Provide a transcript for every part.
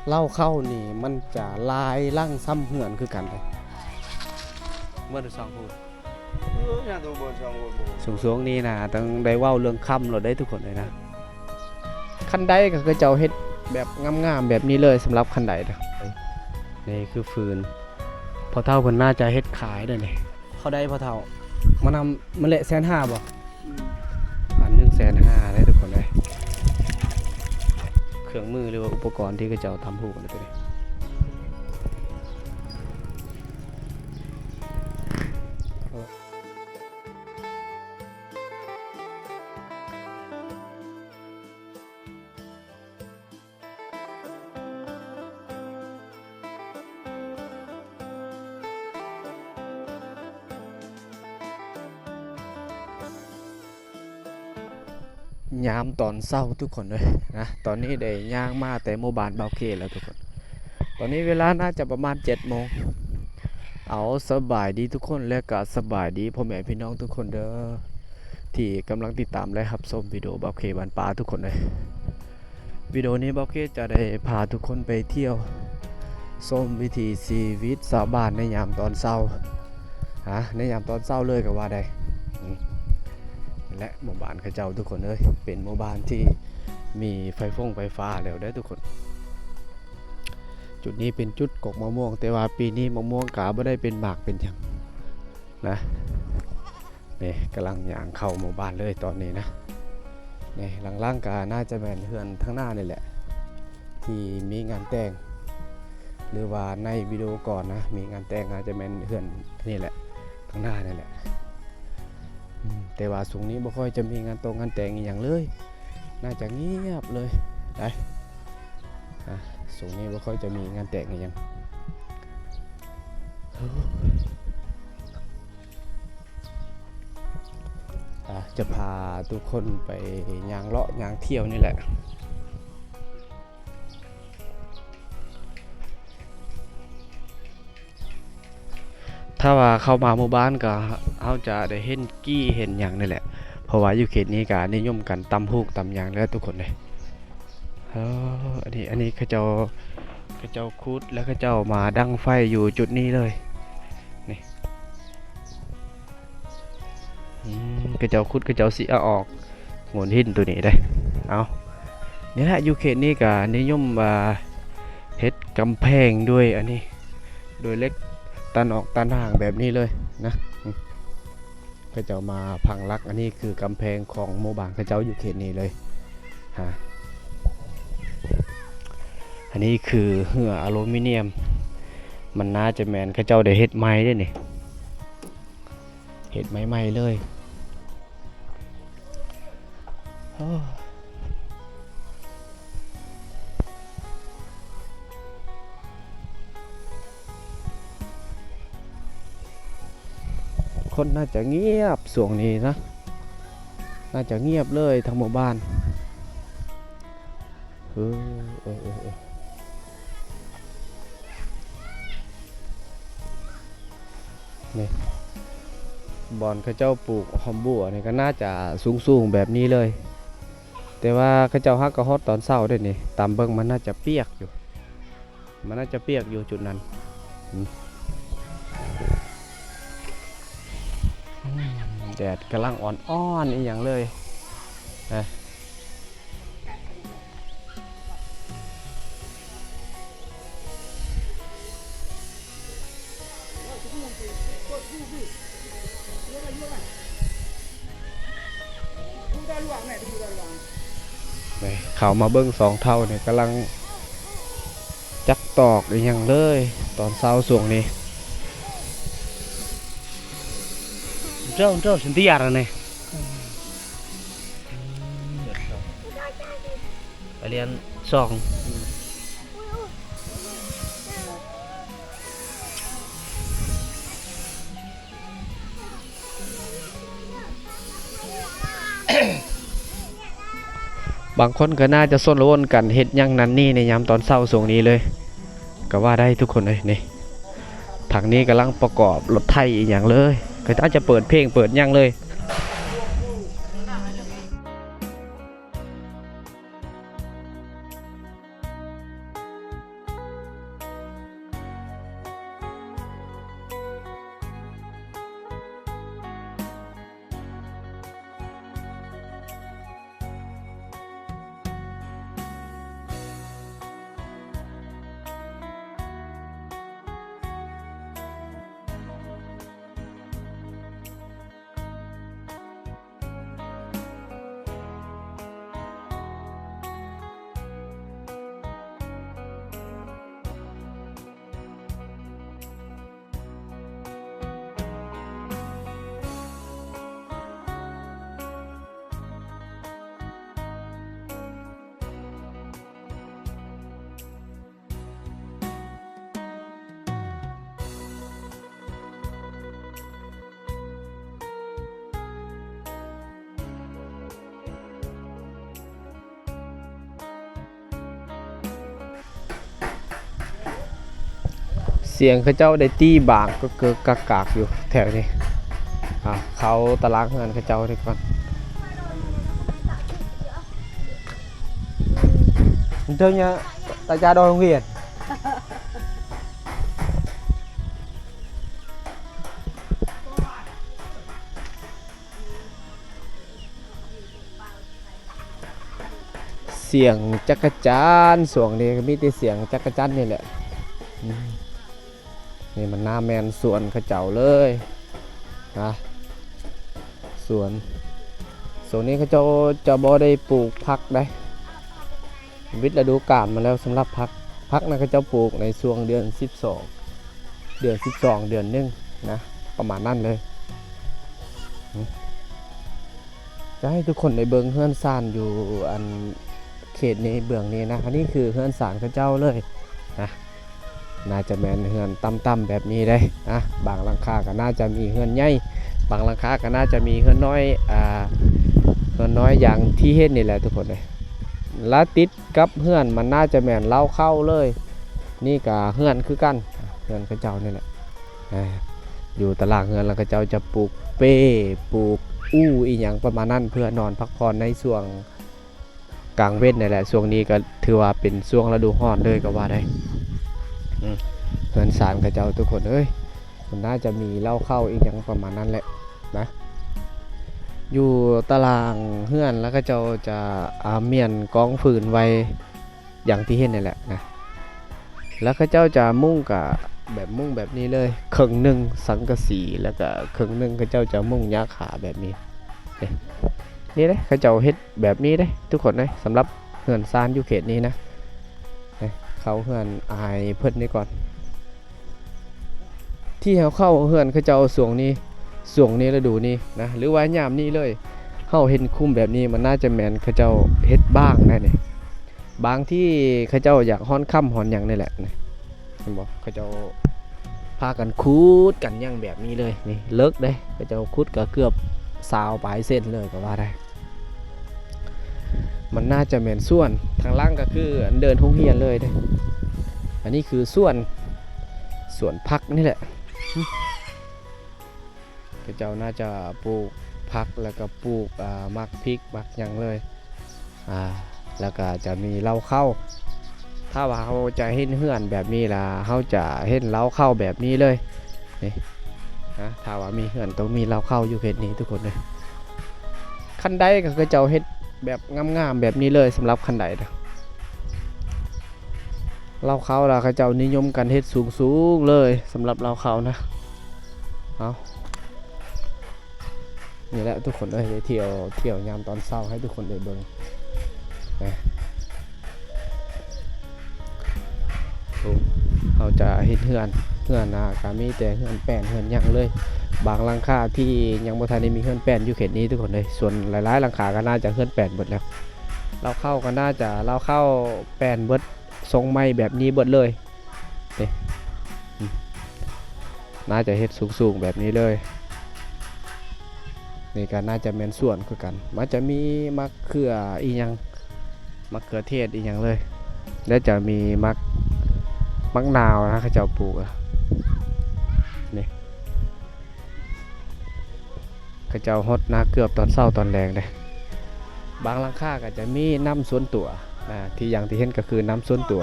ເລົ່າເຂົ້ານີ້ມັນຈະຫຼາຍຫຼັງສ່ຳເຮືອນຄືກັນເດ້. ເໝືອນສອງພູ ເອີ ຍັງໂຕເໝືອນສອງພູ. ຊ່ວງໆນີ້ນະ ຕ້ອງໄດ້ເວົ້າເລື່ອງຄຳໂລດເດ້ທຸກຄົນເອີຍນະ. ຄັນໄດກໍເຂົາເຈົ້າເຮັດແບບງາມໆແບບນີ້ເລີຍ ສຳລັບຄັນໄດນະ. ນີ້ຄືຟືນ ພໍ່ເຖົ້າເພິ່ນໜ້າຈະເຮັດຂາຍເດ້ນີ້. ເທົ່າໃດພໍ່ເຖົ້າ? ມັນນຳ ມັນແຫຼະແສນຫ້າບໍ່? ອືມ ອັນໜຶ່ງແສນຫ້າເດ້ທຸກຄົນເອີຍ. ເຄື່ອງມື ຫຼືວ່າອຸປະກອນທີ່ເຂົາເຈົ້າທຳຮູບອັນນີ້ ໂຕນີ້. ຍາມຕອນເຊົ້າທຸກຄົນເອີຍນະ. ຕອນນີ້ໄດ້ຍ່າງມາແຕ່ໝູ່ບ້ານບ່າວເຄແລ້ວທຸກຄົນ. ຕອນນີ້ເວລາໜ້າຈະປະມານເຈັດໂມງ. ເອົາ ສະບາຍດີທຸກຄົນ ແລະກະສະບາຍດີພໍ່ແມ່ພີ່ນ້ອງທຸກຄົນເດີ ທີ່ກຳລັງຕິດຕາມ ແລະ ຮັບຊົມວິດີໂອບ່າວເຄບ້ານປ່າທຸກຄົນເອີຍ. ວິດີໂອນີ້ບ່າວເຄຈະໄດ້ພາທຸກຄົນໄປທ່ຽວຊົມວິຖີຊີວິດຊາວບ້ານໃນຍາມຕອນເຊົ້າ ອາ ໃນຍາມຕອນເຊົ້າເລີຍກໍວ່າໄດ້. ອືມ ແລະ ໝູ່ບ້ານເຂົາເຈົ້າທຸກຄົນເອີຍ ເປັນໝູ່ບ້ານທີ່ມີໄຟຟົງໄຟຟ້າແລ້ວເດີທຸກຄົນ. ຈຸດນີ້ເປັນຈຸດກົກມະມ່ວງ ແຕ່ວ່າປີນີ້ມະມ່ວງກະບໍ່ໄດ້ເປັນໝາກເປັນຫຍັງນະ. ນີ້ກຳລັງຍ່າງເຂົ້າໝູ່ບ້ານເລີຍຕອນນີ້ນະ. ນີ້ຫຼັງໆກໍໜ້າຈະແມ່ນເຮືອນທາງໜ້ານີ້ແຫຼະ ທີ່ມີງານແຕ່ງ ຫຼືວ່າໃນວິດີໂອກ່ອນນະ ມີງານແຕ່ງ ໜ້າຈະແມ່ນເຮືອນນີ້ແຫຼະ ທາງໜ້ານີ້ແຫຼະ. ອືມ ແຕ່ວ່າຊ່ວງນີ້ບໍ່ຄ່ອຍຈະມີງານໂຕງງານແຕ່ງອີ່ຫຍັງເລີຍ ໜ້າຈະງຽບເລີຍໄດ໋. ອາ ຊ່ວງນີ້ບໍ່ຄ່ອຍຈະມີງານແຕ່ງອີ່ຫຍັງ. ອາ ຈະພາທຸກຄົນໄປຍ່າງເລາະຍ່າງທ່ຽວນີ້ແຫຼະ. ຖ້າວ່າເຂົ້າມາໝູ່ບ້ານກໍເຮົາຈະໄດ້ເຫັນກີ່ເຫັນຫຍັງນີ້ແຫຼະ ເພາະວ່າຢູ່ເຂດນີ້ກໍນິຍົມກັນຕຳຫູກຕຳຫຍັງແຫຼະທຸກຄົນເດ້. ເອີ ອັນນີ້ ອັນນີ້ເຂົາເຈົ້າ ເຂົາເຈົ້າຂຸດ ແລ້ວເຂົາເຈົ້າມາດັງໄຟຢູ່ຈຸດນີ້ເລີຍ ນີ້. ອືມ ເຂົາເຈົ້າຂຸດ ເຂົາເຈົ້າຊິເອົາອອກໂງ່ນຫີນໂຕນີ້ເດ້. ເອົາ ນີ້ແຫຼະ ຢູ່ເຂດນີ້ກະນິຍົມວ່າເຮັດກຳແພງດ້ວຍອັນນີ້ ດ້ວຍເຫຼັກຕັນອອກຕັນຮ່າງແບບນີ້ເລີຍນະ. ອືມ ເຂົາເຈົ້າມາພັງຫຼັກ ອັນນີ້ຄືກຳແພງຂອງໝູ່ບ້ານເຂົາເຈົ້າຢູ່ເຂດນີ້ເລີຍ. ອາ ອັນນີ້ຄືເຮືອອາລູມີນຽມ ມັນໜ້າຈະແມ່ນເຂົາເຈົ້າໄດ້ເຮັດໃໝ່ເດ້ນີ້. ເຮັດໃໝ່ໆເລີຍ. ໂອ້ ຄົນໜ້າຈະງຽບຊ່ວງນີ້ນະ ໜ້າຈະງຽບເລີຍທັງໝູ່ບ້ານ. ເອີ ເອີ ເອີ ເອີ ນີ້ ບ່ອນເຂົາເຈົ້າປູກຫອມບົ່ວນີ້ກໍໜ້າຈະສູງໆແບບນີ້ເລີຍ ແຕ່ວ່າເຂົາເຈົ້າຫາກໍຮອດຕອນເຊົ້າເດ້ນີ້. ຕາມເບິ່ງມັນໜ້າຈະປຽກຢູ່ ມັນໜ້າຈະປຽກຢູ່ຈຸດນັ້ນ. ອືມ ອືມ ແດດກຳລັງອ່ອນໆອີ່ຫຍັງເລີຍ ເອີ. ນີ້ ເຂົ້າມາເບິ່ງສອງເຖົ້ານີ້ກຳລັງຈັກຕອກອີ່ຫຍັງເລີຍ ຕອນເຊົ້າຊ່ວງນີ້. Jauh, jauh, sentiar aneh. Kalian song. ບາງຄົນກໍໜ້າຈະຊົນລະວົນກັນເຮັດຫຍັງນັ້ນນີ້ໃນຍາມຕອນເຊົ້າຊ່ວງນີ້ເລີຍ ກໍວ່າໄດ້ທຸກຄົນເອີຍ. ນີ້ ທາງນີ້ກຳລັງປະກອບລົດໄຖອີ່ຫຍັງເລີຍ ກໍອາດຈະເປີດເພງເປີດຫຍັງເລີຍ. ສຽງເຂົາເຈົ້າໄດ້ຕີບາງກຶກໆກັກໆຢູ່ແຖວນີ້. ອ່າ ເຂົ້າຕາລາງເຮືອນເຂົາເຈົ້ານີ້ກ່ອນ. ເທິງເນຍ ຕາຈາດອກໂຮງຮຽນ. ສຽງຈັກກະຈານ ຊ່ວງນີ້ກໍມີແຕ່ສຽງຈັກກະຈັນນີ້ແຫຼະ. ອືມ ນີ້ມັນໜ້າແມ່ນສວນເຂົາເຈົ້າເລີຍນະ ສວນ. ຊ່ວງນີ້ເຂົາເຈົ້າຈະບໍ່ໄດ້ປູກຜັກໃດ. ວິດລະດູການມາແລ້ວສຳລັບຜັກ. ຜັກນັ້ນເຂົາເຈົ້າປູກໃນຊ່ວງເດືອນສິບສອງ ເດືອນສິບສອງ ເດືອນໜຶ່ງນະ ປະມານນັ້ນເລີຍ. ຈະໃຫ້ທຸກຄົນໄດ້ເບິ່ງເຮືອນຊານຢູ່ອັນເຂດນີ້ເບື້ອງນີ້ນະ. ອັນນີ້ຄືເຮືອນຊານເຂົາເຈົ້າເລີຍນະ. ໜ້າຈະແມ່ນເຮືອນຕ່ຳໆແບບນີ້ເດ້ນະ. ບາງຫຼັງຄາກໍໜ້າຈະມີເຮືອນໃຫຍ່ ບາງຫຼັງຄາກໍໜ້າຈະມີເຮືອນນ້ອຍ ອ່າ ເຮືອນນ້ອຍຢ່າງທີ່ເຫັນນີ້ແຫຼະທຸກຄົນເອີຍ. ລະຕິດກັບເຮືອນມັນໜ້າຈະແມ່ນເລົ້າເຂົ້າເລີຍ. ນີ້ກໍເຮືອນຄືກັນ ເຮືອນເຂົາເຈົ້ານີ້ແຫຼະ. ອ່າ ຢູ່ຕາລາງເຮືອນລະເຂົາເຈົ້າຈະປູກເປ້ ປູກອູ່ອີ່ຫຍັງປະມານນັ້ນ ເພື່ອນອນພັກຜ່ອນໃນຊ່ວງກາງເວັນນີ້ແຫຼະ. ຊ່ວງນີ້ກໍຖືວ່າເປັນຊ່ວງລະດູຮ້ອນເລີຍກໍວ່າໄດ້. ອືມ ເຮືອນຊານເຂົາເຈົ້າທຸກຄົນເອີຍ ມັນໜ້າຈະມີເລົ້າເຂົ້າອີ່ຫຍັງປະມານນັ້ນແຫຼະນະ. ຢູ່ຕາລາງເຮືອນລະເຂົາເຈົ້າຈະ ອ່າ ມ້ຽນກອງຟືນໄວ້ ຢ່າງທີ່ເຫັນນີ້ແຫຼະນະ. ແລ້ວເຂົາເຈົ້າຈະມຸງກະແບບມຸງແບບນີ້ເລີຍ ເຄິ່ງໜຶ່ງສັງກະສີ ແລ້ວກະເຄິ່ງໜຶ່ງເຂົາເຈົ້າຈະມຸງຫຍ້າຄາແບບນີ້. ນີ້ ນີ້ເດ້ ເຂົາເຈົ້າເຮັດແບບນີ້ເດ້ທຸກຄົນເອີຍ. ສຳລັບເຮືອນຊານຢູ່ເຂດນີ້ນະ ເຂົ້າເຮືອນອ້າຍເພິ່ນນີ້ກ່ອນ. ທີ່ເຮົາເຂົ້າເຮືອນເຂົາເຈົ້າຊ່ວງນີ້ ຊ່ວງນີ້ລະດູນີ້ນະ ຫຼືວ່າຍາມນີ້ເລີຍ ເຮົາເຫັນຄຸ້ມແບບນີ້ ມັນໜ້າຈະແມ່ນເຂົາເຈົ້າເຮັດບ້າງໄດ໋ນີ້. ບາງທີ່ເຂົາເຈົ້າຢາກຮ້ອນຄ່ຳຮ້ອນຫຍັງນີ້ແຫຼະ ເຫັນບໍ່ ເຂົາເຈົ້າພາກັນຂຸດກັນຫຍັງແບບນີ້ເລີຍ. ນີ້ເລິກເດ້ ເຂົາເຈົ້າຂຸດກໍເກືອບຊາວປາຍເຊັນເລີຍກໍວ່າໄດ້. ມັນໜ້າຈະແມ່ນສວນ ທາງຫຼັງກໍຄືອັນເດີ່ນໂຮງຮຽນເລີຍເດ້. ອັນນີ້ຄືສວນ ສວນຜັກນີ້ແຫຼະ. ເຂົາເຈົ້າໜ້າຈະປູກຜັກ ແລ້ວກໍປູກ ອ່າ ໝາກພິກ ໝາກຫຍັງເລີຍ. ອ່າ ແລ້ວກໍຈະມີເລົ້າເຂົ້າ. ຖ້າວ່າເຮົາຈະເຫັນເຮືອນແບບນີ້ລະ ເຮົາຈະເຫັນເລົ້າເຂົ້າແບບນີ້ເລີຍ. ນີ້ນະ ຖ້າວ່າມີເຮືອນຕ້ອງມີເລົ້າເຂົ້າຢູ່ເຂດນີ້ທຸກຄົນເອີຍ. ຄັນໄດກໍເຂົາເຈົ້າເຮັດແບບງາມໆແບບນີ້ເລີຍ ສຳລັບຄັນໄດນະ. ເລົ້າເຂົ້າລະເຂົາເຈົ້ານິຍົມກັນເຮັດສູງໆເລີຍ ສຳລັບເລົ້າເຂົ້ານະ. ເອົາ ນີ້ແຫຼະທຸກຄົນເອີຍ ໄດ້ທ່ຽວ ທ່ຽວຍາມຕອນເຊົ້າໃຫ້ທຸກຄົນໄດ້ເບິ່ງນະ. ໂອ້ ເຮົາຈະເຫັນເຮືອນ ເຮືອນນະ ກະມີແຕ່ເຮືອນແປ້ນເຮືອນຫຍັງເລີຍ. ບາງຫຼັງຄາທີ່ຍັງບໍ່ທັນໄດ້ມີເຮືອນແປ້ນຢູ່ເຂດນີ້ທຸກຄົນເອີຍ. ສ່ວນຫຼາຍໆຫຼັງຄາກໍໜ້າຈະເຮືອນແປ້ນເບິດແລ້ວ. ເລົ້າເຂົ້າກໍໜ້າຈະ ເລົ້າເຂົ້າແປ້ນເບິດ ຊົງໃໝ່ແບບນີ້ເບິດເລີຍ. ນີ້ ອືມ ໜ້າຈະເຮັດສູງໆແບບນີ້ເລີຍ. ນີ້ກໍໜ້າຈະແມ່ນສວນຄືກັນ ມັນຈະມີໝາກເຂືອອີ່ຫຍັງ ໝາກເຂືອເທດອີ່ຫຍັງເລີຍ ແລ້ວຈະມີໝາກ ໝາກນາວນະ ເຂົາເຈົ້າປູກ. ນີ້ ເຂົາເຈົ້າຫົດນາເກືອບຕອນເຊົ້າຕອນແລງເດ້. ບາງຫຼັງຄາກໍຈະມີນ້ຳສ່ວນຕົວນະ ທີ່ຢ່າງທີ່ເຫັນກໍຄືນ້ຳສ່ວນຕົວ.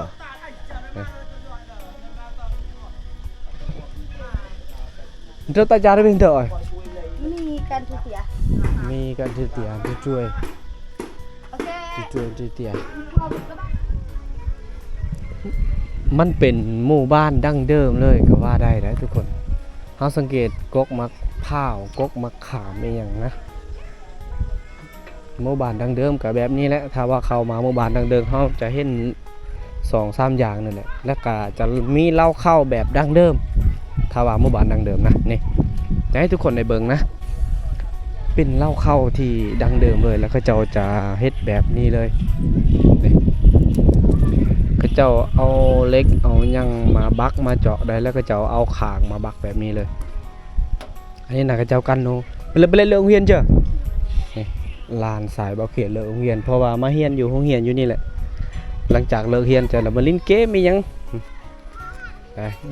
Untuk tak cari pintu oi. Mi kan tu tia. Mi kan tu tia, tu cuy. Okey. Tu cuy, tu tia. ມັນເປັນໝູ່ບ້ານດັ້ງເດີມເລີຍກໍວ່າໄດ້ເດ້ທຸກຄົນ. ເຮົາສັງເກດກົກໝາກພ້າວ ກົກໝາກຂາມອີ່ຫຍັງນະ. ໝູ່ບ້ານດັ້ງເດີມກໍແບບນີ້ແຫຼະ. ຖ້າວ່າເຂົ້າມາໝູ່ບ້ານດັ້ງເດີມ ເຮົາຈະເຫັນສອງສາມຢ່າງນີ້ແຫຼະ ແລ້ວກໍຈະມີເລົ້າເຂົ້າແບບດັ້ງເດີມ. ຖ້າວ່າໝູ່ບ້ານດັ້ງເດີມນະ ນີ້ ຈະໃຫ້ທຸກຄົນໄດ້ເບິ່ງນະ ເປັນເລົ້າເຂົ້າທີ່ດັ້ງເດີມເລີຍ ແລ້ວເຂົາເຈົ້າຈະເຮັດແບບນີ້ເລີຍ. ນີ້ ເຂົາເຈົ້າເອົາເຫຼັກເອົາຫຍັງມາບັກມາເຈາະໄດ້ ແລ້ວເຂົາເຈົ້າເອົາຄາງມາບັກແບບນີ້ເລີຍ. ອັນນີ້ນະ ເຂົາເຈົ້າກັ້ນໜູ ໄປເລີຍ ໄປເລີຍ ເລີກໂຮງຮຽນເຈົ້າ. ນີ້ ຫຼານຊາຍບ່າວເຂດເລີກໂຮງຮຽນ ເພາະວ່າມາຮຽນຢູ່ໂຮງຮຽນຢູ່ນີ້ແຫຼະ. ຫຼັງຈາກເລີກຮຽນເຈົ້າລະມາຫຼິ້ນເກມອີ່ຫຍັງ.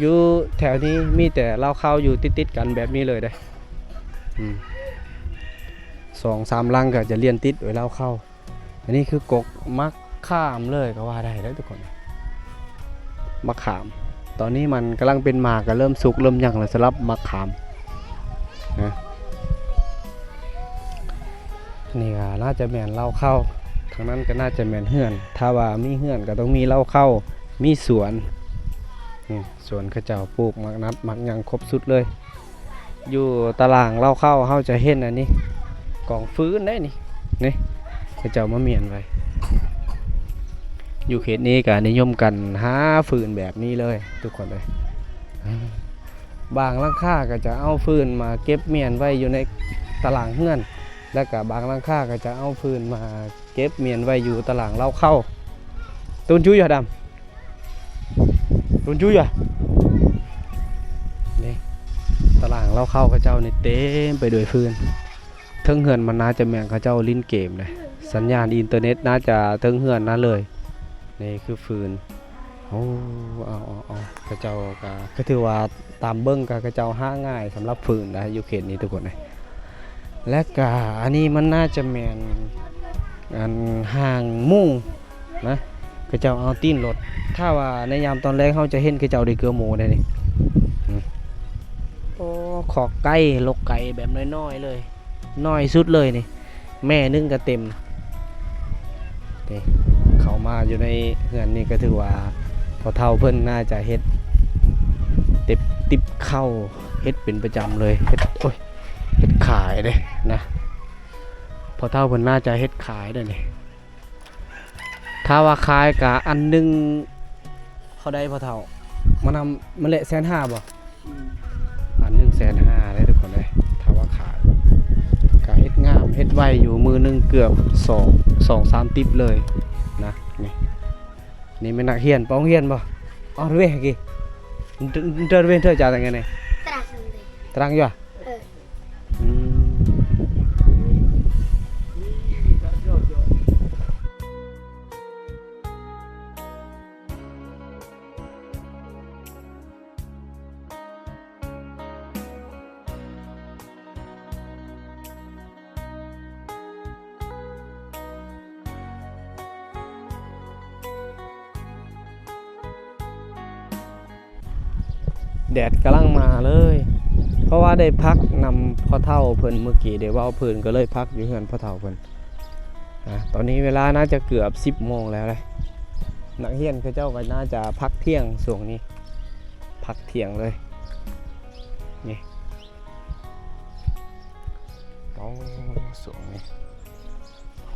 ຢູ່ແຖວນີ້ມີແຕ່ເລົ້າເຂົ້າຢູ່ຕິດໆກັນແບບນີ້ເລີຍເດ້. ອືມ ສອງສາມຫຼັງກໍຈະລຽນຕິດໄວ້ເລົ້າເຂົ້າ. ອັນນີ້ຄືກົກໝາກຂາມເລີຍກໍວ່າໄດ້ເດີ້ທຸກຄົນ. ໝາກຂາມ ຕອນນີ້ມັນກຳລັງເປັນໝາກ ກໍເລີ່ມສຸກເລີ່ມຫຍັງແລ້ວ ສຳລັບໝາກຂາມນະ. ນີ້ກໍໜ້າຈະແມ່ນເລົ້າເຂົ້າ, ທາງນັ້ນກໍໜ້າຈະແມ່ນເຮືອນ. ຖ້າວ່າມີເຮືອນກໍຕ້ອງມີເລົ້າເຂົ້າ ມີສວນ. ນີ້ສວນເຂົາເຈົ້າປູກໝາກນັດໝາກຫຍັງຄົບຊຸດເລີຍ. ຢູ່ຕາລາງເລົ້າເຂົ້າເຮົາຈະເຫັນອັນນີ້ ກອງຟືນເດ້ນີ້ ນີ້ ເຂົາເຈົ້າມາມ້ຽນໄວ້. ຢູ່ເຂດນີ້ກໍນິຍົມກັນຫາຟືນແບບນີ້ເລີຍທຸກຄົນເອີຍ. ບາງຫຼັງຄາກໍຈະເອົາຟືນມາເກັບມ້ຽນໄວ້ຢູ່ໃນຕາລາງເຮືອນ ແລ້ວກໍບາງຫຼັງຄາກໍຈະເອົາຟືນມາເກັບມ້ຽນໄວ້ຢູ່ຕາລາງເລົ້າເຂົ້າ. ຕູນຈູຢູ່ດຳ ລຸນຈຸຍະ ນີ້ ຕາລາງເລົ້າເຂົ້າເຂົາເຈົ້ານີ້ເຕັມໄປດ້ວຍຟືນ. ເທິງເຮືອນມັນໜ້າຈະແມ່ນເຂົາເຈົ້າຫຼິ້ນເກມເດ້. ສັນຍານອິນເຕີເນັດໜ້າຈະເທິງເຮືອນນັ້ນເລີຍ. ນີ້ຄືຟືນ. ໂອ້ ເອົາ ເອົາ ເອົາ ເຂົາເຈົ້າກະ ກະຖືວ່າຕາມເບິ່ງກະເຂົາເຈົ້າຫາງ່າຍສຳລັບຟືນນະ ຢູ່ເຂດນີ້ທຸກຄົນເອີຍ. ແລະກະອັນນີ້ມັນໜ້າຈະແມ່ນ ອັນ ຫາງໝູນະ ເຂົາເຈົ້າເອົາຕີນລົດ. ຖ້າວ່າໃນຍາມຕອນແລງເຮົາຈະເຫັນເຂົາເຈົ້າໄດ້ເກືອໝູໄດ໋ນີ້. ອືມ ໂອ້ ຄອກໄກ່ ລົກໄກ່ແບບນ້ອຍໆເລີຍ ນ້ອຍສຸດເລີຍນີ້ ແມ່ໜຶ່ງກະເຕັມ. ນີ້ ເຂົ້າມາຢູ່ໃນເຮືອນນີ້ກະຖືວ່າພໍ່ເຖົ້າເພິ່ນໜ້າຈະເຮັດ ເຕັບ ຕິບເຂົ້າ ເຮັດເປັນປະຈຳເລີຍ ເຮັດ ໂອ້ຍ ເຮັດຂາຍເດ້ນະ. ພໍ່ເຖົ້າເພິ່ນໜ້າຈະເຮັດຂາຍເດ້ນີ້. ຖ້າວ່າຂາຍກະອັນໜຶ່ງເທົ່າໃດພໍ່ເຖົ້າ? ມັນນຳ ມັນແຫຼະແສນຫ້າບໍ່? ອືມ ອັນໜຶ່ງແສນຫ້າເດ້ທຸກຄົນເອີຍ. ຖ້າວ່າຂາຍກະເຮັດງາມເຮັດໄວຢູ່ ມື້ໜຶ່ງເກືອບສອງ ສອງສາມຕິບເລີຍນະ. ນີ້ ນີ້ແມ່ນນັກຮຽນ ໄປໂຮງຮຽນບໍ່? ອອກເວກກີ້ ເດີນເວກເທີຈາຕັງໄງນີ້? ຕະລັງຢູ່ ເອີ ອືມ. ແດດກຳລັງມາເລີຍ ເພາະວ່າໄດ້ພັກນຳພໍ່ເຖົ້າເພິ່ນ ມື້ກີ້ໄດ້ເວົ້າເພິ່ນ ກໍເລີຍພັກຢູ່ເຮືອນພໍ່ເຖົ້າເພິ່ນ. ອາ ຕອນນີ້ເວລາໜ້າຈະເກືອບສິບໂມງແລ້ວເດ້. ນັກຮຽນເຂົາເຈົ້າກໍໜ້າຈະພັກທ່ຽງຊ່ວງນີ້ ພັກທ່ຽງເລີຍ ນີ້. ໂອ້ ຊ່ວງນີ້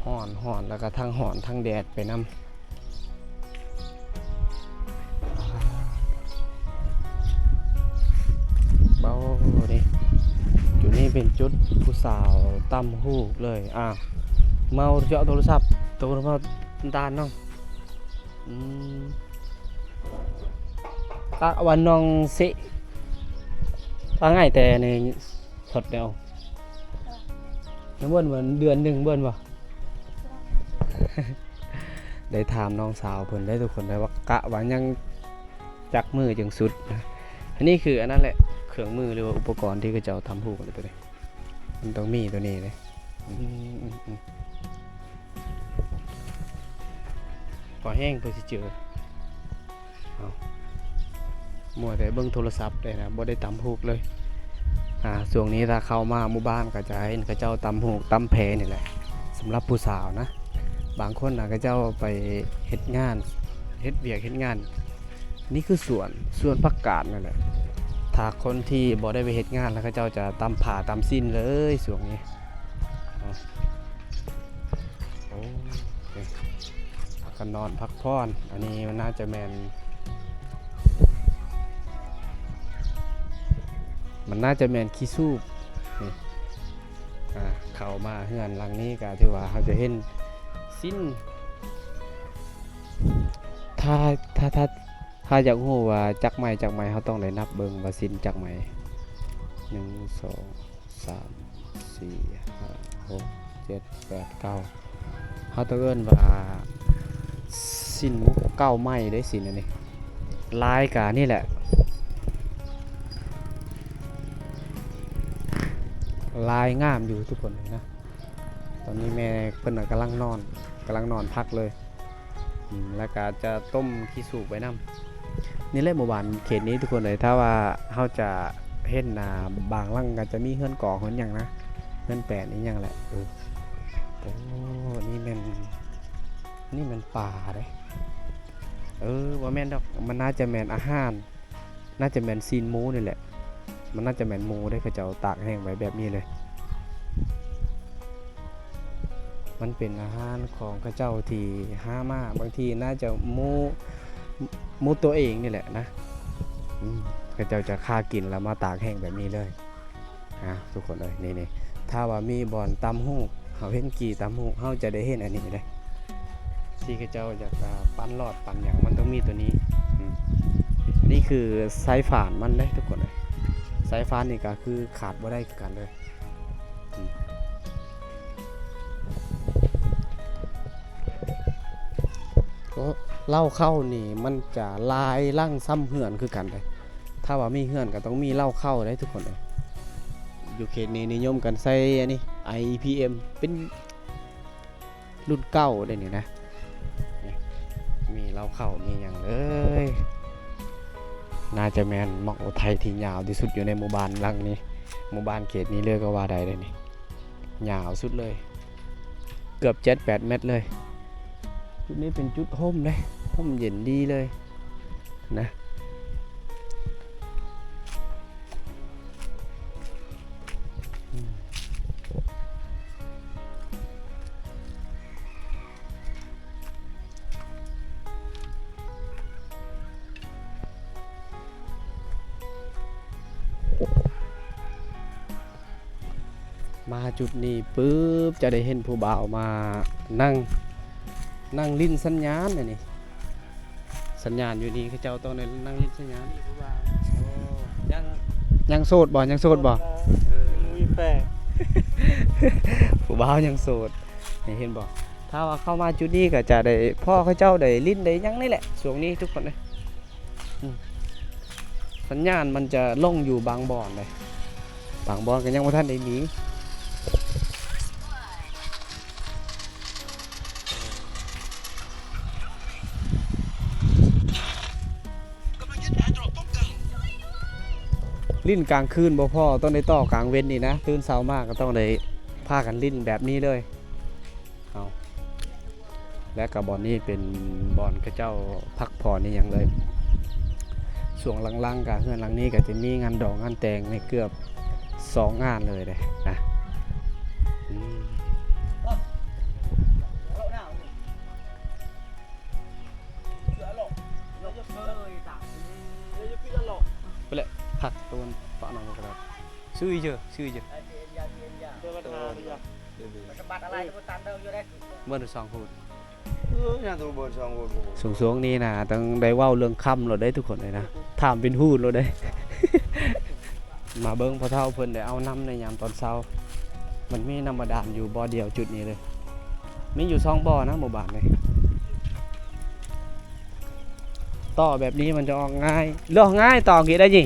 ຮ້ອນ ຮ້ອນ ແລ້ວກໍທັງຮ້ອນທັງແດດໄປນຳ. ເບົານີ້ ຈຸດນີ້ເປັນຈຸດຜູ້ສາວຕ່ຳຫູກເລີຍ. ອາ ເມົາເຈາະໂທລະສັບ ໂທລະສັບຕານເນາະ. ອືມ ກະວ່ານ້ອງຊິວ່າງ່າຍແຕ່ໃນ ສົດແລ້ວ ຍັງເບິ່ນວ່າເດືອນໜຶ່ງເບິ່ນບໍ່? ໄດ້ຖາມນ້ອງສາວເພິ່ນໄດ້ທຸກຄົນ ໄດ້ວ່າ ກະວ່າຍັງຈັກມື້ຈຶ່ງສຸດນະ. ອັນນີ້ຄືອັນນັ້ນແຫຼະ ເຄື່ອງມື ຫຼືວ່າອຸປະກອນທີ່ເຂົາເຈົ້າຕ່ຳຫູກ ອັນນີ້ ຕົວນີ້ ມັນຕ້ອງມີຕົວນີ້ເດ້. ອືມ ພໍແຮງເພິ່ນຊິເຈີ. ເອົາ ມົວແຕ່ເບິ່ງໂທລະສັບເດ້ນະ ບໍ່ໄດ້ຕ່ຳຫູກເລີຍ. ອາ ຊ່ວງນີ້ຖ້າເຂົ້າມາໝູ່ບ້ານກໍຈະເຫັນເຂົາເຈົ້າຕ່ຳຫູກຕ່ຳແພນີ້ແຫຼະ ສຳລັບຜູ້ສາວນະ. ບາງຄົນນະ ເຂົາເຈົ້າໄປເຮັດງານ ເຮັດວຽກເຮັດງານ. ນີ້ຄືສວນ ສວນຜັກກາດນັ້ນແຫຼະ. ຖ້າຄົນທີ່ບໍ່ໄດ້ໄປເຮັດງານແລ້ວ ເຂົາເຈົ້າຈະຕ່ຳຜ້າຕ່ຳສິ້ນເລີຍຊ່ວງນີ້. ໂອ້ ໂອເຄ ພາກັນນອນພັກຜ່ອນ. ອັນນີ້ມັນໜ້າຈະແມ່ນ ມັນໜ້າຈະແມ່ນຂີ້ສູບນີ້. ອາ ເຂົ້າມາເຮືອນຫຼັງນີ້ກໍຖືວ່າເຮົາຈະເຫັນສິ້ນ. ຖ້າ ຖ້າ ຖ້າ ຖ້າຢາກຮູ້ວ່າຈັກໄມ້ ຈັກໄມ້ ເຮົາຕ້ອງໄດ້ນັບເບິ່ງວ່າສິ້ນຈັກໄມ້. ໜຶ່ງ ສອງ ສາມ ສີ່ ຫ້າ ຫົກ ເຈັດ ແປດ ເກົ້າ ເຮົາຕ້ອງເອີ້ນວ່າສິ້ນໝົດເກົ້າໄມ້ເດ້. ສິ້ນອັນນີ້ ລາຍກະນີ້ແຫຼະ ຫຼາຍງາມຢູ່ທຸກຄົນເລີຍນະ. ຕອນນີ້ແມ່ເພິ່ນນະກຳລັງນອນ ກຳລັງນອນພັກເລີຍ. ອືມ ແລ້ວກະຈະຕົ້ມຂີ້ສູບໄວ້ນຳ. ນີ້ແຫຼະໝູ່ບ້ານເຂດນີ້ທຸກຄົນເອີຍ ຖ້າວ່າເຮົາຈະເຫັນນະ ບາງຫຼັງກໍຈະມີເຮືອນກອງເຮືອນຫຍັງນະ ເຮືອນແປນອີ່ຫຍັງແຫຼະ. ເອີ ໂອ້ ນີ້ແມ່ນ ນີ້ແມ່ນປາເດ້. ເອີ ບໍ່ແມ່ນດອກ ມັນໜ້າຈະແມ່ນອາຫານ ໜ້າຈະແມ່ນຊີ້ນໝູນີ້ແຫຼະ. ມັນໜ້າຈະແມ່ນໝູເດ້ ເຂົາເຈົ້າຕາກແຫ້ງໄວ້ແບບນີ້ເລີຍ. ມັນເປັນອາຫານຂອງເຂົາເຈົ້າທີ່ຫາມາ ບາງທີໜ້າຈະໝູ ໝູຕົວເອງນີ້ແຫຼະນະ. ອືມ ເຂົາເຈົ້າຈະຂ້າກິນແລ້ວມາຕາກແຫ້ງແບບນີ້ເລີຍ. ອ່າ ທຸກຄົນເອີຍ ນີ້ໆ ຖ້າວ່າມີບ່ອນຕຳຫູກ ເຮົາເຫັນກີ່ຕຳຫູກ ເຮົາຈະໄດ້ເຫັນອັນນີ້ເດ້. ທີ່ເຂົາເຈົ້າຢາກ ອ່າ ປັ່ນຫຼອດປັ່ນຫຍັງ ມັນຕ້ອງມີຕົວນີ້. ອືມ ນີ້ຄືສາຍພານມັນເດ້ທຸກຄົນເອີຍ. ສາຍພານນີ້ກໍຄືຂາດບໍ່ໄດ້ຄືກັນເລີຍ. ອືມ ເລົ້າເຂົ້ານີ້ມັນຈະຫຼາຍຫຼັງຊ່ຳເຮືອນຄືກັນເດ້. ຖ້າວ່າມີເຮືອນກໍຕ້ອງມີເລົ້າເຂົ້າເດ້ທຸກຄົນເອີຍ. ຢູ່ເຂດນີ້ນິຍົມກັນໃສ່ອັນນີ້ ໄອ ອີ ພີ ເອັມ ເປັນລຸ້ນເກົ່າເດ້ນີ້ນະ. ນີ້ ມີເລົ້າເຂົ້າມີຫຍັງເລີຍ. ໜ້າຈະແມ່ນໝາກອຸໄທທີ່ຍາວທີ່ສຸດຢູ່ໃນໝູ່ບ້ານຫຼັງນີ້ ໝູ່ບ້ານເຂດນີ້ເລີຍກໍວ່າໄດ້ເດ້ນີ້. ຍາວສຸດເລີຍ ເກືອບເຈັດແປດແມັດເລີຍ. ຈຸດນີ້ເປັນຈຸດຮົ່ມເດ້ ຮົ່ມເຢັນດີເລີຍນະ. ມາຈຸດນີ້ປຶບ ຈະໄດ້ເຫັນຜູ້ບ່າວມານັ່ງ ນັ່ງຫຼິ້ນສັນຍານອັນນີ້. ສັນຍານຢູ່ນີ້ ເຂົາເຈົ້າຕ້ອງໄດ້ນັ່ງຫຼິ້ນສັນຍານ. ຍັງ ຍັງໂສດບໍ່? ຍັງໂສດບໍ່? ເອີ ຍັງບໍ່ມີແຟນ. ຜູ້ບ່າວຍັງໂສດ ນີ້ເຫັນບໍ່? ຖ້າວ່າເຂົ້າມາຈຸດນີ້ກໍຈະໄດ້ພໍ້ເຂົາເຈົ້າໄດ້ຫຼິ້ນໄດ້ຫຍັງນີ້ແຫຼະ ຊ່ວງນີ້ທຸກຄົນເອີຍ. ອືມ ສັນຍານມັນຈະລົງຢູ່ບາງບ່ອນເດ້ ບາງບ່ອນກໍຍັງບໍ່ທັນໄດ້ມີ. ຫຼິ້ນກາງຄືນບໍ່ພໍ ຕ້ອງໄດ້ຕໍ່ກາງເວັນນີ້ນະ. ຕື່ນເຊົ້າມາກໍຕ້ອງໄດ້ພາກັນຫຼິ້ນແບບນີ້ເລີຍ. ເອົາ ແລະກະບ່ອນນີ້ເປັນບ່ອນເຂົາເຈົ້າພັກຜ່ອນອີ່ຫຍັງເລີຍ. ຊ່ວງຫຼັງໆກະເຮືອນຫຼັງນີ້ກະຈະມີງານດອງງານແຕ່ງໃນເກືອບສອງງານເລີຍເດ້ນະ. ອືມ ໄປແຫຼະ ພັກຕົວປະນອງກໍໄດ້. ຊື້ອີເຈີ ຊື້ອີເຈີ ເດີ ມັນສອງຄົນ ເອີ ຍັງໂຕເບິດສອງຄົນ. ຊ່ວງໆນີ້ນະ ຕ້ອງໄດ້ເວົ້າເລື່ອງຄຳໂລດເດ້ທຸກຄົນເອີຍນະ ຖາມເປັນຫູໂລດເດ້. ມາເບິ່ງພໍ່ເຖົ້າເພິ່ນໄດ້ເອົານ້ຳໃນຍາມຕອນເຊົ້າ. ມັນມີນ້ຳບາດານຢູ່ບໍ່ດຽວຈຸດນີ້ເລີຍ ມີຢູ່ສອງບໍ່ນະໝູ່ບ້ານນີ້. ຕໍ່ແບບນີ້ມັນຈະອອກງ່າຍ ເລືອກງ່າຍ ຕໍ່ກິນໄດ້ຈິ.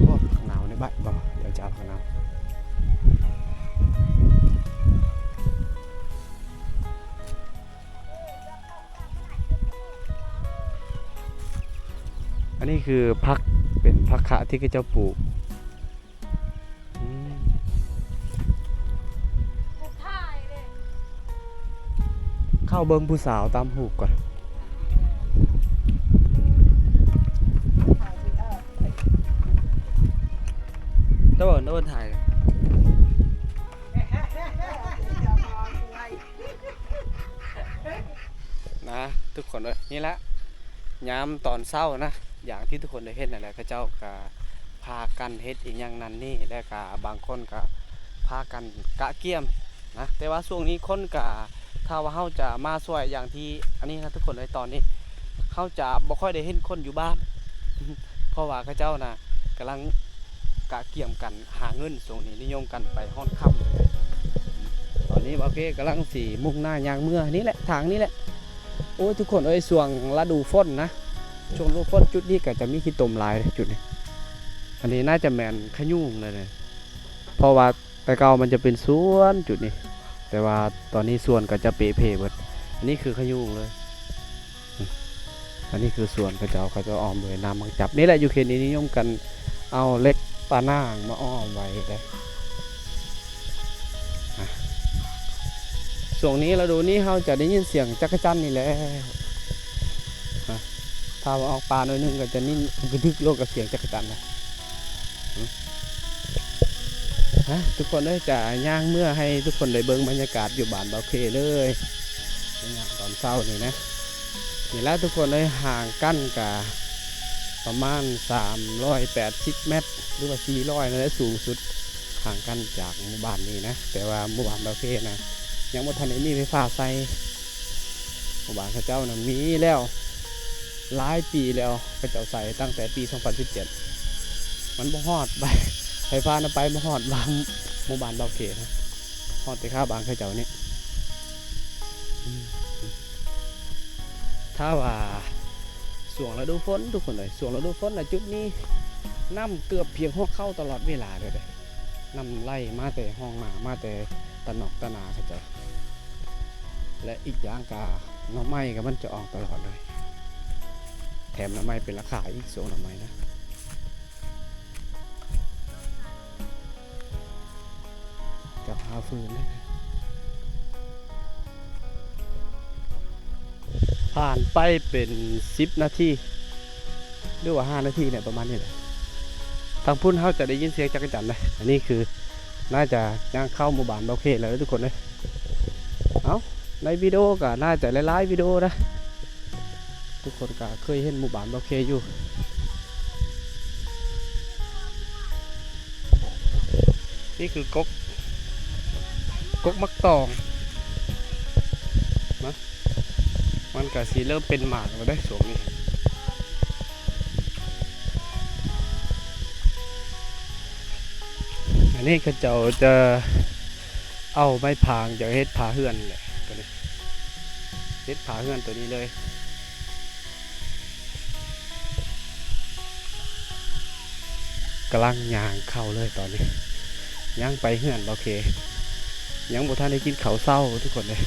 ໂອ້ ໜາວໃນບັດບໍ່ ດຽວຈະເອົາຂອງໜາວ. ອັນນີ້ຄືຜັກ ເປັນຜັກຂະທີ່ເຂົາເຈົ້າປູກ. ອືມ ເຂົ້າເບິ່ງຜູ້ສາວຕຳຫູກກ່ອນ. ຕາເບິ່ງ ຕາເບິ່ງຖ່າຍ ນະ ທຸກຄົນເອີຍ. ນີ້ແຫຼະ ຍາມຕອນເຊົ້ານະ ຢ່າງທີ່ທຸກຄົນໄດ້ເຫັນນັ້ນແຫຼະ ເຂົາເຈົ້າກະພາກັນເຮັດອີ່ຫຍັງນັ້ນນີ້ ແລ້ວກະບາງຄົນກະພາກັນກະກຽມນະ. ແຕ່ວ່າຊ່ວງນີ້ຄົນກະ ຖ້າວ່າເຮົາຈະມາຊ່ວຍຢ່າງທີ່ອັນນີ້ນະ ທຸກຄົນເອີຍ ຕອນນີ້ເຮົາຈະບໍ່ຄ່ອຍໄດ້ເຫັນຄົນຢູ່ບ້ານ ເພາະວ່າເຂົາເຈົ້ານະກຳລັງກະກຽມກັນຫາເງິນ ຊ່ວງນີ້ນິຍົມກັນໄປຮອດຄ່ຳເລີຍ. ຕອນນີ້ບ່າວເກກຳລັງຊິມຸ່ງໜ້າຍ່າງເມືອນີ້ແຫຼະ ທາງນີ້ແຫຼະ. ໂອ້ຍ ທຸກຄົນເອີຍ ຊ່ວງລະດູຝົນນະ ຊ່ວງລະດູຝົນຈຸດນີ້ກໍຈະມີຂີ້ຕົມຫຼາຍເດ້ ຈຸດນີ້. ອັນນີ້ໜ້າຈະແມ່ນຂະຍຸງເລີຍ ເພາະວ່າແຕ່ເກົ່າມັນຈະເປັນສວນຈຸດນີ້ ແຕ່ວ່າຕອນນີ້ສວນກໍຈະເປເພເບິດ. ອັນນີ້ຄືຂະຍຸງເລີຍ. ອັນນີ້ຄືສວນເຂົາເຈົ້າ ເຂົາເຈົ້າອ້ອມດ້ວຍນ້ຳໝາກຈັບ. ນີ້ແຫຼະ ຢູ່ເຂດນີ້ນິຍົມກັນເອົາເຫຼັກປານາງມາອ້ອມໄວ້ເດ້. ອາ ຊ່ວງນີ້ລະດູນີ້ເຮົາຈະໄດ້ຍິນສຽງຈັກກະຈັນນີ້ແຫຼະ. ອາ ຖ້າວ່າອອກປ່າໜ້ອຍໜຶ່ງກໍຈະຍິນກະດຶກໂລດກັບສຽງຈັກກະຈັນນະ. ຮະ ທຸກຄົນເອີຍ ຈະຍ່າງເມືອໃຫ້ທຸກຄົນໄດ້ເບິ່ງບັນຍາກາດຢູ່ບ້ານເບົາເຄເລີຍ ໃນຍາມຕອນເຊົ້ານີ້ນະ. ນີ້ແຫຼະທຸກຄົນເອີຍ ຫ່າງກັນກະປະມານສາມຮ້ອຍແປດສິບແມັດ ຫຼືວ່າສີ່ຮ້ອຍນັ້ນແຫຼະ ສູງສຸດ ຫ່າງກັນຈາກໝູ່ບ້ານນີ້ນະ. ແຕ່ວ່າໝູ່ບ້ານເບົາເຄນະ ຍັງບໍ່ທັນໄດ້ມີໄຟຟ້າໃສ່. ໝູ່ບ້ານເຂົາເຈົ້ານະມີແລ້ວ ຫຼາຍປີແລ້ວ ເຂົາເຈົ້າໃສ່ຕັ້ງແຕ່ປີສອງພັນສິບເຈັດ ມັນບໍ່ຮອດ ໄຟຟ້ານະໄປບໍ່ຮອດບ້ານ ໝູ່ບ້ານເບົາເຄນະ ຮອດແຕ່ຄາວບ້ານເຂົາເຈົ້ານີ້. ອືມ ຖ້າວ່າຊ່ວງລະດູຝົນ ທຸກຄົນເອີຍ ຊ່ວງລະດູຝົນນະ ຈຸດນີ້ນ້ຳເກືອບພຽງຫົວເຂົ່າຕະຫຼອດເວລາເລີຍເດ້. ນ້ຳໄຫຼມາແຕ່ຮ່ອງນາ ມາແຕ່ຕານອກຕານາເຂົາເຈົ້າ ແລະ ອີກຢ່າງກະໜໍ່ໄມ້ກໍມັນຈະອອກຕະຫຼອດເລີຍ ແຖມໜໍ່ໄມ້ເປັນລາຄາອີກ ຊ່ວງໜໍ່ໄມ້ນະ. ເຈົ້າຫາຟືນເດ້. ຜ່ານໄປເປັນສິບນາທີ ຫຼືວ່າຫ້ານາທີແຫຼະ ປະມານນີ້ແຫຼະ. ທາງພຸ້ນເຮົາຈະໄດ້ຍິນສຽງຈັກກະຈັນເດ້. ອັນນີ້ຄືໜ້າຈະຍ່າງເຂົ້າໝູ່ບ້ານເບົາເຄແລ້ວເດີທຸກຄົນເອີຍ. ເອົ້າ ໃນວິດີໂອກໍໜ້າຈະຫຼາຍໆວິດີໂອນະ ທຸກຄົນກໍເຄີຍເຫັນໝູ່ບ້ານເບົາເຄຢູ່. ນີ້ຄືກົກ ກົກໝາກຕອງນະ ມັນກະຊິເລີ່ມເປັນໝາກແລ້ວເດ້ຊ່ວງນີ້. ອັນນີ້ເຂົາເຈົ້າຈະເອົາໄມ້ພາງຈາກເຮັດຝາເຮືອນແຫຼະ ໂຕນີ້ ເຮັດຝາເຮືອນໂຕນີ້ເລີຍ. ກຳລັງຍ່າງເຂົ້າເລີຍຕອນນີ້ ຍ່າງໄປເຮືອນເບົາເຄ ຍັງບໍ່ທັນໄດ້ກິນເຂົ້າເຊົ້າທຸກຄົນເອີຍ.